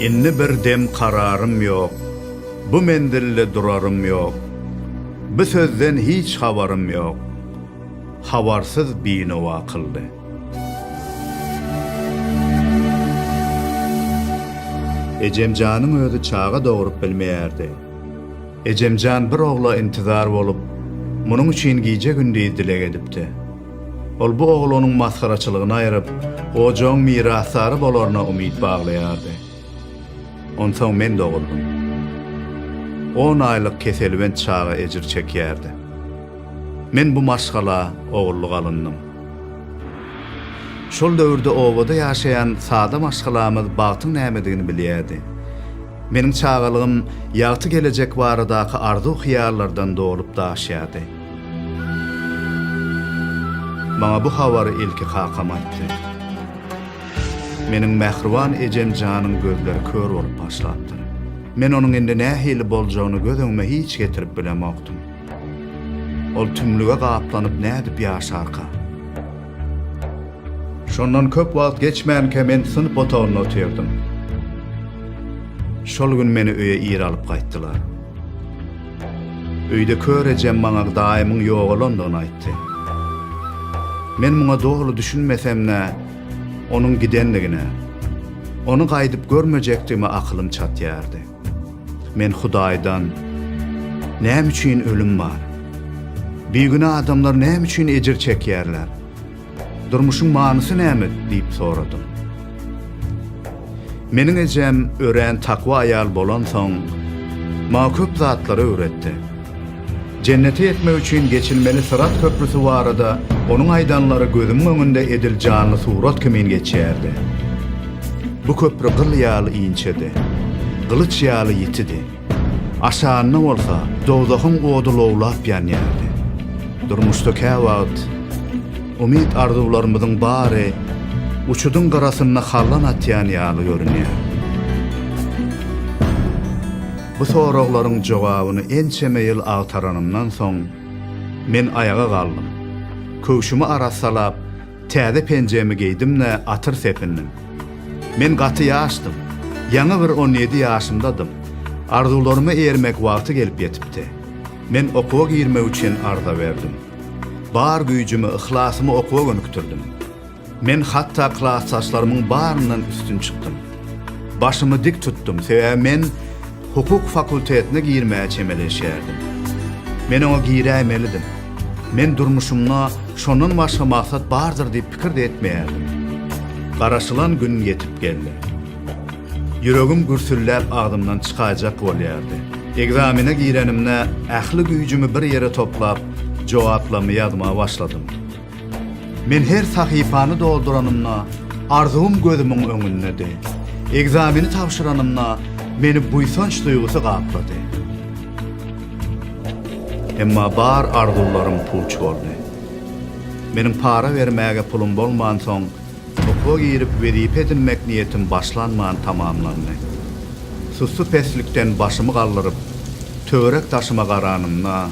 Indi bir dem kararym ýok, Bu menzilde durarym ýok. Bu sözden hiç habarym ýok, Habarsyz binowa kyldy. Ejemjanyň özi çaga dogrup bilmeýärdi. Ejemjan bir ogla intizar bolup, munuň üçin gije-gündiz dileg edipdi. Ol bu oglanyň masgaraçylygyny aýryp, ojagyň mirasdary bolaryna umyt baglaýardy. Onsoň men doguldym. On aýlyk keselbent çaga ejir çekýärdi. Men bu maşgala ogullyk alyndym. Şol döwürde obada ýaşaýan sada maşgalamyz bagtyň nämedigini bilýärdi. Meniň çagalygym ýagty gelejek baradaky arzuw-hyýallardan dolup daşýardy. Maňa bu habary ilki kakam aýtdy. Meniň mähriban ejem janyň gözleri kör bolup başlapdyr. Men onuň indi nähili boljagyny göz öňüme hiç getirip bilemokdym. Ol tümlüge gaplanyp nädip ýaşarka? Şondan köp wagt geçmänkä men synp otagynda otyrdym. Şol gün meni öýe ir alyp gaýtdylar. Öýde kör ejem maňa daýymyň ýogalandygyny aýtdy. Men muňa doly düşünmesem-de, onuň gidendigine, ony gaýdyp görmejekdigime akylym çatýardy. Men Hudaýdan, Näme üçin ölüm bar? Bigünä adamlar näme üçin ejir çekýärler? Durmuşyň manysy näme? diýip soradym. Meniň ejem örän takwa aýal bolansoň, maňa köp zatlary öwretdi. Jennete ýetmek üçin geçilmeli Syrat köprüsi barada onuň aýdanlary gözümiň öňünde edil janly surat kimin geçýärdi. Bu köpri gyl ýaly inçedi, gylyç ýaly ýitidi. Aşagynda bolsa dowzahyň ody lowlap ýanýardy. Durmuşda käwagt umyt-arzuwlarymyzyň bary uçudyň gyrasynda hallan atýan ýaly görünýär. Bu soraglaryň jogabyny ençeme ýyl agtaranymdan soň, men aýaga galdym. Köwşümi arassalap, täze penjemi geýdim-de, atyr sepindim. Men gaty ýaşdym. Ýaňy bir 17 ýaşymdadym. Arzuwlaryma ermek wagty gelip ýetipdi. Men okuwa girmek üçin arza berdim. Bar güýjümi, yhlasymy okuwa gönükdirdim. Men hatda klasdaşlarymyň baryndan üstün çykdym. Başymy dik tutdum, sebäbi men hukuk fakultetine girmäge çemeleşýärdim. Men oňa giräýmelidim. Men durmuşymda şondan başga maksat bardyr diýip pikir-de etmeýärdim. Garaşylan gün ýetip geldi. Ýüregim gürsülläp agzymdan çykaýjak bolýardy. Ekzamene girenimde ähli güýjümi bir ýere toplap, jogaplarymy ýazmaga başladym. Men her sahypany dolduranymda, arzuwym gözümiň öňündedi. Ekzameni tabşyranymda, meni buýsanç duýgusy gaplady. Emma bar arzuwlarym puç boldy. Meniň para bermäge pulum bolmansoň, okuwa girip wezipe edinmek niýetim başlanman tamamlandy. Sussupeslikden başymy galdyryp, töwerek-daşyma garanymda,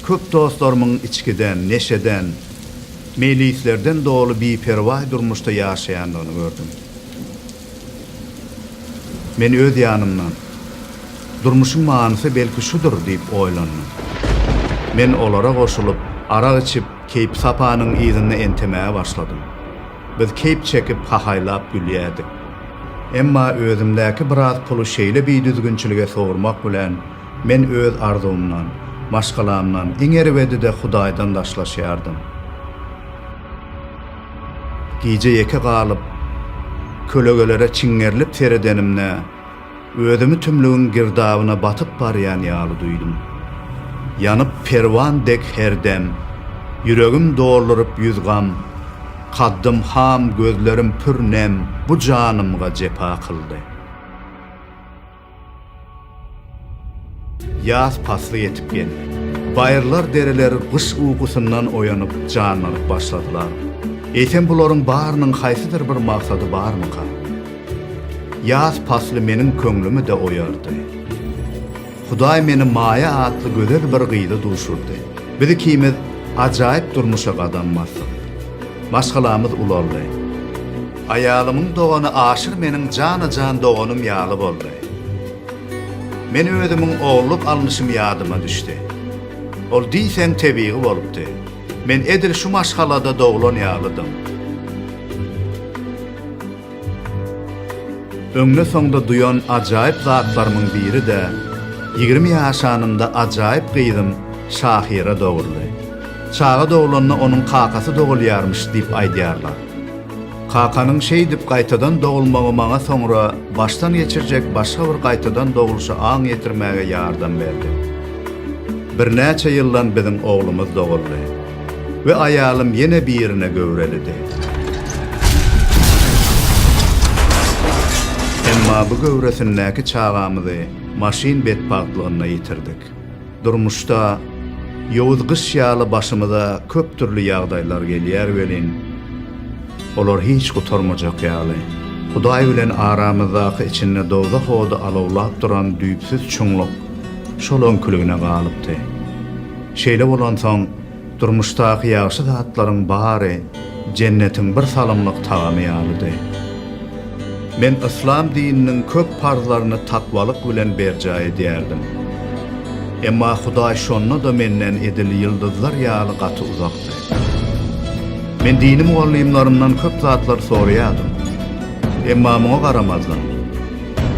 Köp dostlarymyň içgiden, neşeden, meýlislerden doly biperwaý durmuşda ýaşaýandygyny gördüm. Men öz ýanymdan, Durmuşyň manysy belki şudur diýip oýlandym. Men olara goşulyp, arak içip, keýpi-sapanyň yzynda entemäge başladym. Biz keýp çekip, hahaýlap gülýärdik. Emma özümdäki biraz puly şeýle bidüzgünçilige sowurmak bilen, Men öz arzuwymdan, maşgalamdan, iň erbedi-de Hudaýdan daşlaşýardym. Gije ýeke galyp, kölegelere çiňňerilip seredenimde, özümi tümlügiň girdabyna batyp barýan ýaly duýdum. Ýanyp perwan dek her dem, ýüregim dolduryp ýüz gam, kaddym ham, gözlerim pür nem bu janymga jepa kyldy. Ýaz pasly ýetip geldi. Baýyrlar, dereler gyş ukusyndan oýanyp, janlanyp başladylar. Eýsem bularyň barynyň haýsydyr bir maksady barmyka? Ýaz pasly meniň köňlümi-de oýardy. Hudaý meni Maýa atly gözel bir gyza duşurdy. Biz ikimiz ajaýyp durmuşa gadam basdyk. Maşgalamyz ulaldy. Aýalymyň dogany Aşyr meniň jana-jan doganym ýaly boldy. Men özümiň ogullyk alnyşym ýadyma düşdi. Ol diýseň tebigy bolupdy. Men edil şu maşgalada doglan ýalydym. Öňde-soňda duýan ajaýyp zatlarymyň biri-de, 20 ýaşanymda ajaýyp gyzym Şahyra doguldy. Çaga doglanda onuň kakasy dogulýarmyş diýip aýdýarlar. Kakanyň şeýdip gaýtadan dogulmagy maňa soňra başdan geçirjek başga bir gaýtadan dogluşa aň ýetirmäge ýardam berdi. Birnäçe ýyldan biziň oglumyz doguldy we aýalym ýene birine göwrelidi. Emma bu göwresindäki çagamyzy maşyn betbagtlygynda ýitirdik. Durmuşda ýowuz gyş ýaly başymyza köp dürli ýagdaýlar gelýär welin, olar hiç gutarmajak ýaly. Hudaý bilen aramyzdaky içinde dowzah ody alawlap duran düýpsüz çuňluk şol öňküligine galypdy. Şeýle bolansoň, durmuşdaky ýagşy zatlaryň bary jennetiň bir salymlyk tagamy ýalydy. Men yslam dininiň köp parzlaryny takwalyk bilen berjaý edýärdim. Emma Hudaý şonda-da menden edil ýyldyzlar ýaly gaty uzakdy. Men dini mugallymlarymdan köp zatlar soraýardym. Emma muňa garamazdan,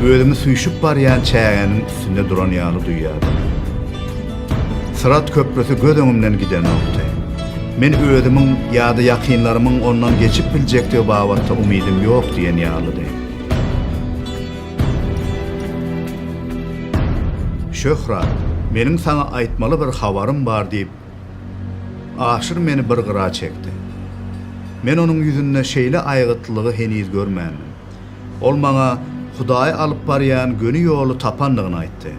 özümi süýşüp barýan çägäniň üstünde duran ýaly duýýardym. Syrat köprüsi göz öňümden gidenokdy. Men özümiň ýa-da ýakynlarymyň ondan geçip biljekdigi babatda umydym ýok diýen ýalydy. Şöhrat, meniň saňa aýtmaly bir habarym bar diýip, Aşyr meni bir gyra çekdi. Men onuň ýüzünde şeýle aýgytlylygy heniz görmändim. Ol maňa Hudaýa alyp barýan göni ýoly tapandygyny aýtdy.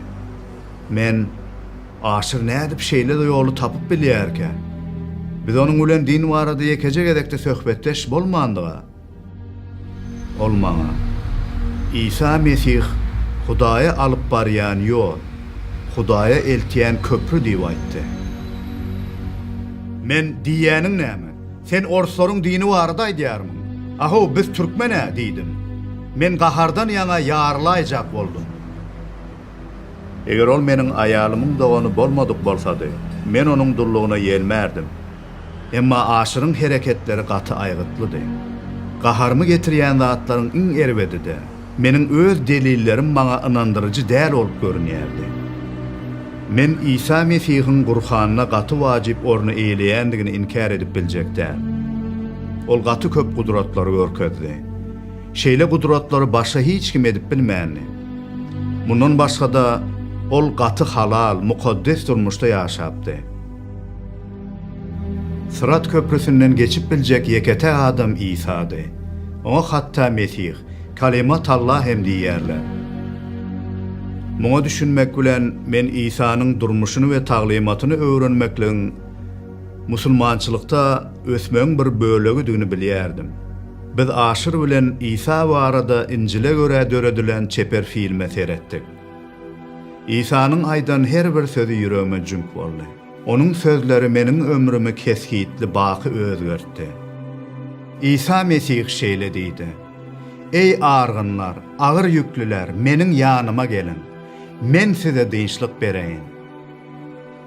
Men, Aşyr nädip şeýle ýoly tapyp bilýärkä? Biz onuň bilen din barada ýekeje gezek-de söhbetdeş bolmandyg-a. Ol maňa, Isa Mesih Hudaýa alyp barýan ýol, Hudaýa eltýän köpri diýip aýtdy. Men, Diýýäniň näme? Sen orslaryň dini barada aýdýarmyň? Ahow, biz türkmen-ä! diýdim. Men gahardan ýaňa ýarylaýjak boldum. Eger ol meniň aýalymyň dogany bolmadyk bolsady, men onuň dullugyna ýelmärdim. Emma Aşyryň hereketleri gaty aýgytlydy. Gaharymy getirýän zatlaryň iň erbedi-de, meniň öz delillerim maňa ynandyryjy däl bolup görünýärdi. Men Isa Mesihiň Gurhanda gaty wajyp orny eýeleýändigini inkär edip biljek däl. Ol gaty köp gudratlary görkezdi. Şeýle gudratlary başga hiç kim edip bilmändi. Mundan başga-da, ol gaty halal, mukaddes durmuşda ýaşapdy. Syrat köprüsinden geçip biljek ýeke-täk adam Isady. Oňa hatda Mesih, Kalimat Allah hem diýýärler. Muňa düşünmek bilen, men Isanyň durmuşyny we taglymatyny öwrenmekligiň musulmançylykda ösmegiň bir bölegidigini bilýärdim. Biz Aşyr bilen Isa barada Injile görä döredilen çeper filme seretdik. Isanyň aýdan her bir sözi ýüregime jüňk boldy. Onuň sözleri meniň ömrümi kesgitli baky özgertdi. Isa Mesih şeýle diýdi, Eý argynlar, agyr ýüklüler, Meniň ýanyma geliň, Men size dynçlyk bereýin.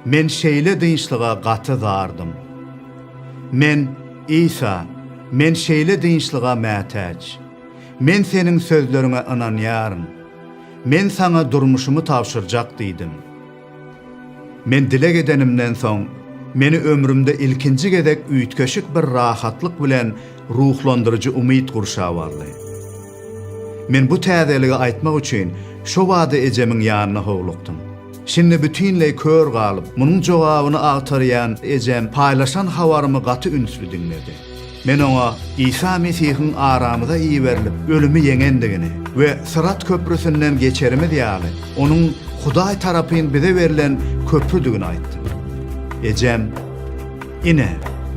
Men şeýle dynçlyga gaty zardym. Men, Isa, men şeýle dynçlyga mätäç. Men Seniň sözleriňe ynanýaryn. Men Saňa durmuşymy tabşyrjak diýdim. Men dileg edenimden soň, meni ömrümde ilkinji gezek üýtgeşik bir rahatlyk bilen ruhlandyryjy umyt gurşap aldy. Men bu täzeligi aýtmak üçin şobada ejemiň ýanyna howlukdym. Şindi bütinleý kör galyp, munuň jogabyny agtarýan ejem paýlaşan habarymy gaty ünsli diňledi. Men oňa Isa Mesihiň aramyza iberilip, ölümi ýeňendigini we Syrat köprüsinden geçerimiz ýaly, onuň Hudaý tarapyn bize berlen köprüdigini aýtdym. Ejem, Ine,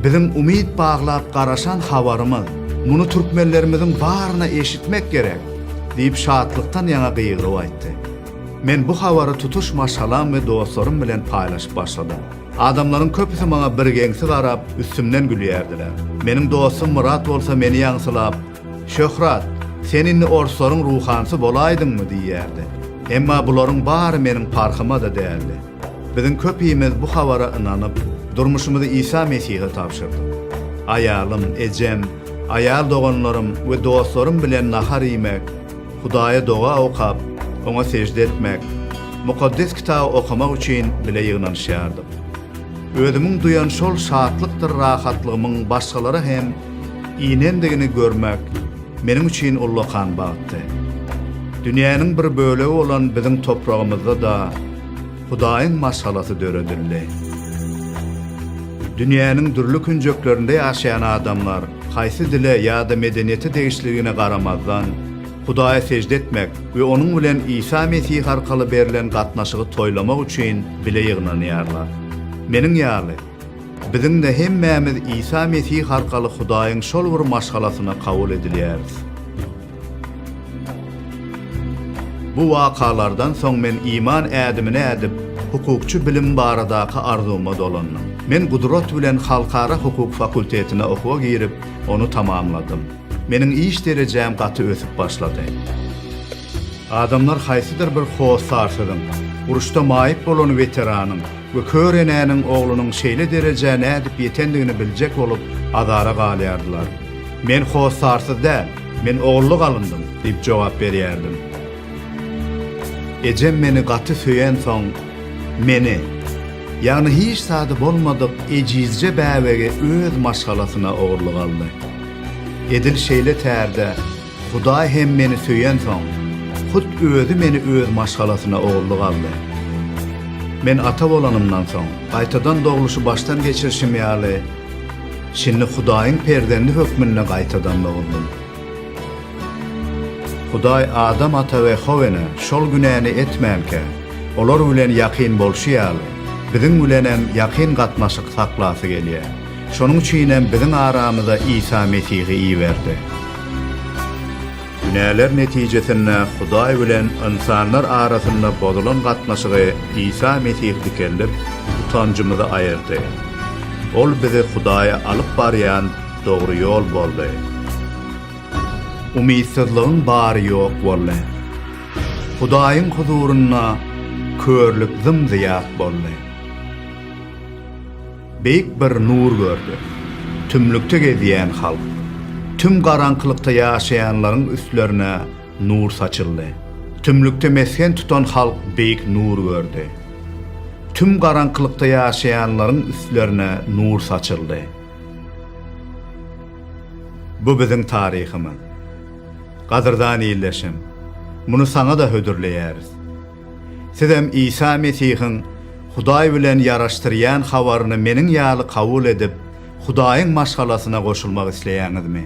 biziň umyt baglap garaşan habarymyz, muny türkmenlerimiziň baryna eşitmek gerek! diýip şatlykdan ýaňa gygyryp aýtdy. Men bu habary tutuş maşgalam we dostlarym bilen paýlaşyp başladym. Adamlaryň köpüsi maňa birgeňsi garap, üstümden gülýärdiler. Meniň dostum Myrat bolsa meni ýaňsylap. Şöhrat, sen indi orslaryň ruhanysy bolaýdyňmy diýýärdi. Emma bularyň bary meniň parhyma-da däldi. Biziň köpimiz bu habara ynanyp, durmuşymyzy Isa Mesihe tabşyrdyk. Aýalym, ejem, aýal doganlarym we dostlarym bilen nahar iýmek, Hudaýa doga okap, Oňa sežde etmek, Mukaddes Kitaby okamak üçin bile ýygnanyşýardyk. Özümiň duýan şol şatlykdyr rahatlygymyň başgalara hem inendigini görmek meniň üçin ullakan bagtdy. Dünýäniň bir bölegi bolan biziň topragymyzda-da Hudaýyň maşgalasy döredildi. Dünýäniň dürli künjeklerinde ýaşaýan adamlar haýsy dile ýa-da medeniýete degişliligine garamazdan, Hudaýa sežde etmek we Onuň bilen Isa Mesih arkaly berlen gatnaşygy toýlamak üçin bile ýygnanýarlar. Meniň ýaly, biziň-de hemmämiz Isa Mesih arkaly Hudaýyň şol bir maşgalasyna kabul edilýäris. Bu wakalardan soň men iman ädimini ädip, hukukçy bilim baradaky arzuwyma dolandym. Men gudrat bilen Halkara hukuk fakultetine okuwa girip, ony tamamladym. Meniň iş derejäm gaty ösüp başlady. Adamlar haýsydyr bir hossarsyzyň, uruşda maýyp bolan weteranyň we kör enäniň oglunyň şeýle derejä nädip ýetendigini biljek bolup azara galýardylar. Men hossarsyz däl, men ogullyk alyndym, diýip jogap berýärdim. Ejem meni gaty söýensoň, meni, ýagny hiç zady bolmadyk ejizje bäbegi öz maşgalasyna ogurlyk aldy. Edil şeýle tärde Hudaý hem meni söýensoň, hut Özi meni Öz maşgalasyna ogullyk aldy. Men ata bolanymdan soň, gaýtadan dogluşy başdan geçirişim ýaly, şindi Hudaýyň perzendi hökmünde gaýtadan doguldym. Hudaý Adam ata we How ene şol günäni etmänkä, olar bilen ýakyn bolşy ýaly, biziň bilenem ýakyn gatnaşyk saklasy gelýär. Şonuň üçinem biziň aramyza Isa Mesihi iberdi. Günäler netijesinde Hudaý bilen ynsanlar arasynda bozulan gatnaşygy Isa Mesih dikeldip, utanjymyzy aýyrdy. Ol bizi Hudaýa alyp barýan dogry ýol boldy. Umytsyzlygyň bary ýok boldy. Hudaýyň huzurynda körlük zym-zyýat boldy. Beýik bir nur gördi. Tümlükde gezýän halk, tüm garaňkylykda ýaşaýanlaryň üstlerine nur saçyldy. Tümlükde mesgen tutan halk beýik nur gördi. Tüm garaňkylykda ýaşaýanlaryň üstlerine nur saçyldy. Bu biziň taryhymyz. Gadyrdan ildeşim, muny saňa-da hödürleýäris. Sizem Isa Mesihiň Hudaý bilen ýaraşdyrýan habaryny meniň ýaly kabul edip, Hudaýyň maşgalasyna goşulmak isleýäňizmi?